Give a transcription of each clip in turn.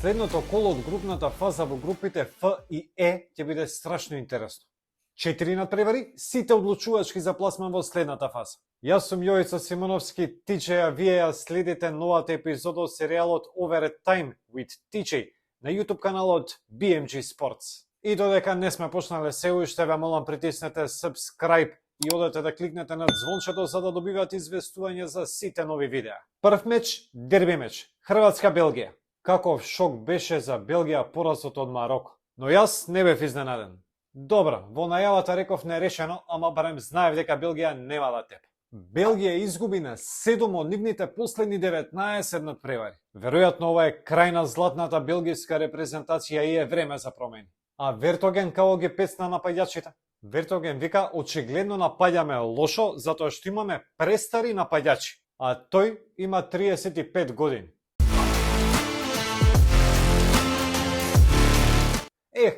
Следното коло од групната фаза во групите Ф и Е ќе биде страшно интересно. 4 надпревари, сите одлучувачки за пласман во следната фаза. Јас сум Јовица Симоновски, Тичеја, вие ја следите новата епизода од серијалот Overtime with TJ на YouTube каналот BMG Sports. И додека не сме почнале се уште, ве молам притиснете subscribe и одете да кликнете на звончето за да добивате известување за сите нови видеа. Прв меч, дерби меч, Хрватска-Белгија. Каков шок беше за Белгија поразот од Мароко. Но јас не бев изненаден. Добро, во најавата реков нерешено, ама барем знаев дека Белгија нема да тепа. Белгија изгуби на 7 од нивните последни 19 надпревари. Веројатно ова е крај на златната белгиска репрезентација и е време за промени. А Вертоген као ги пецна напаѓачите? Вертоген вика очигледно напаѓаме лошо затоа што имаме престари напаѓачи, а тој има 35 години.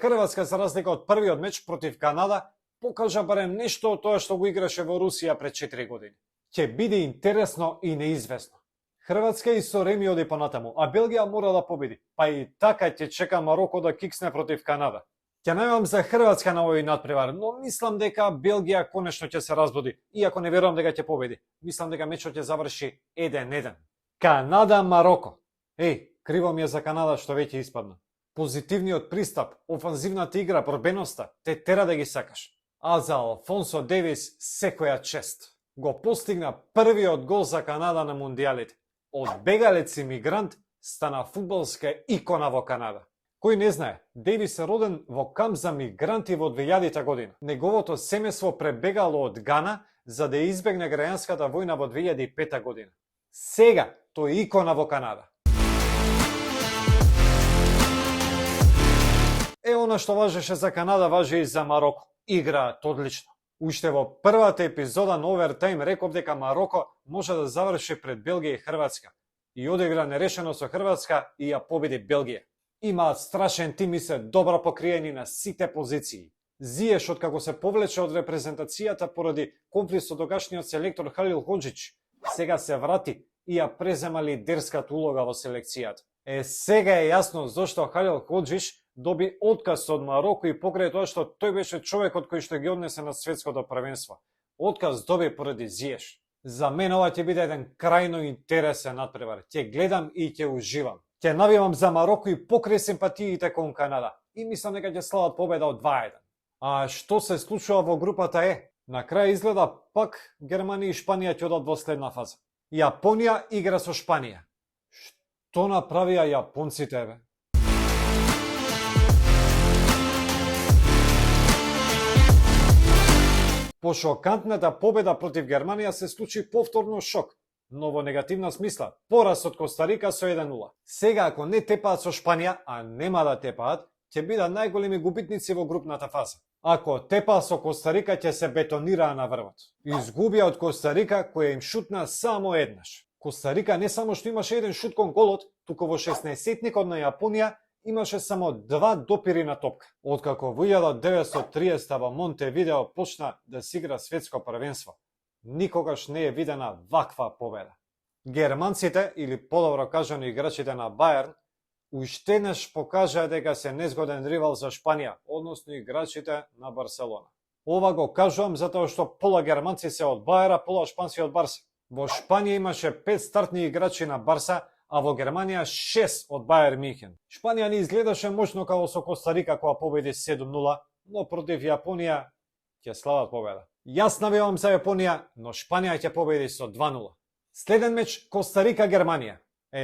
Хрватска за разлика од првиот меч против Канада покажа барем нешто од тоа што го играше во Русија пред 4 години. Ќе биде интересно и неизвестно. Хрватска и со реми оди понатаму, а Белгија мора да победи, па и така ќе чека Мароко да киксне против Канада. Ќе најавам за Хрватска на овој надпревар, но мислам дека Белгија конечно ќе се разбуди, иако не верувам дека ќе победи. Мислам дека мечот ќе заврши 1-1. Канада-Мароко. Криво ми е за Канада што веќе испадна. Позитивниот пристап, офанзивната игра, борбеноста, те тера да ги сакаш. А за Алфонсо Девис секоја чест. Го постигна првиот гол за Канада на мундијалите. Од бегалец имигрант стана фудбалска икона во Канада. Кој не знае, Девис е роден во камп за мигранти во 2000 година. Неговото семејство пребегало од Гана за да избегне граѓанската војна во 2005 година. Сега тој е икона во Канада. Она што важеше за Канада, важи и за Мароко. Играат одлично. Уште во првата епизода на Овертајм реков дека Мароко може да заврши пред Белгија и Хрватска. И одигра нерешено со Хрватска и ја победи Белгија. Имаат страшен тим и се добро покриени на сите позиции. Зиеш откако се повлече од репрезентацијата поради конфликт со тогашниот селектор Халил Хоџич, сега се врати и ја презема лидерската улога во селекцијата. Сега е јасно зошто Халил Хоџич доби отказ од Мароко и покрај тоа што тој беше човекот кој што ги однесе на светското првенство. Отказ доби поради Зиеш. За мен ова ќе биде еден крајно интересен надпревар. Ќе гледам и ќе уживам. Ќе навивам за Мароко и покрај симпатиите кон Канада. И мислам дека ќе слават победа од 2-1. А што се случува во групата Е? На крај изгледа пак Германија и Шпанија ќе одат во следна фаза. Јапонија игра со Шпанија. Што направија јапонците, бе? По шокантната победа против Германија се случи повторно шок, но во негативна смисла, пораз од Костарика со 1-0. Сега ако не тепаат со Шпанија, а нема да тепаат, ќе бидат најголеми губитници во групната фаза. Ако тепаат со Костарика, ќе се бетонираа на врвот. Изгубија од Костарика, која им шутна само еднаш. Костарика не само што имаше еден шут кон голот, туку во 16-тникот на Јапонија имаше само 2 допири на топка. Откако во 1930 во Монтевидео почна да се игра светско првенство, никогаш не е видена ваква победа. Германците, или подобро кажано играчите на Бајерн, уште еднаш покажаа дека се незгоден ривал за Шпанија, односно играчите на Барселона. Ова го кажувам затоа што пола германци се од Бајера, пола шпанци од Барса. Во Шпанија имаше 5 стартни играчи на Барса, а во Германија 6 од Бајер Михен. Шпанија не изгледаше мощно како со Костарика која победи 7-0, но против Јапонија ќе слават победа. Јас навивам за Јапонија, но Шпанија ќе победи со 2-0. Следен меч Костарика-Германија.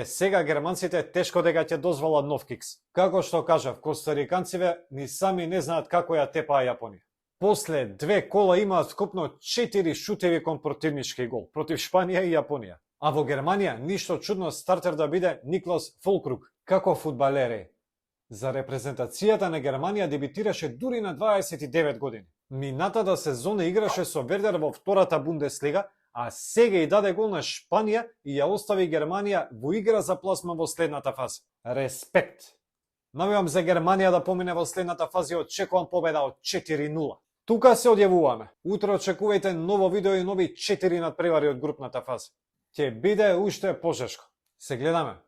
Сега германците тешко дека ќе дозволат нов кикс. Како што кажав, костариканциве ни сами не знаат како ја тепаа Јапонија. После 2 кола имаат скупно 4 шутеви кон противнички гол против Шпанија и Јапонија. А во Германија ништо чудно стартер да биде Никлас Фулкруг, како фудбалер е. За репрезентацијата на Германија дебитираше дури на 29 години. Минатата сезона играше со Вердер во втората Бундеслига, а сега и даде гол на Шпанија и ја остави Германија во игра за пласман во следната фаза. Респект! Навивам за Германија да помине во следната фаза и очекувам победа од 4-0. Тука се одјавуваме. Утре очекувајте ново видео и нови 4 надпревари од групната фаза. Ќе биде уште пожешко. Се гледаме.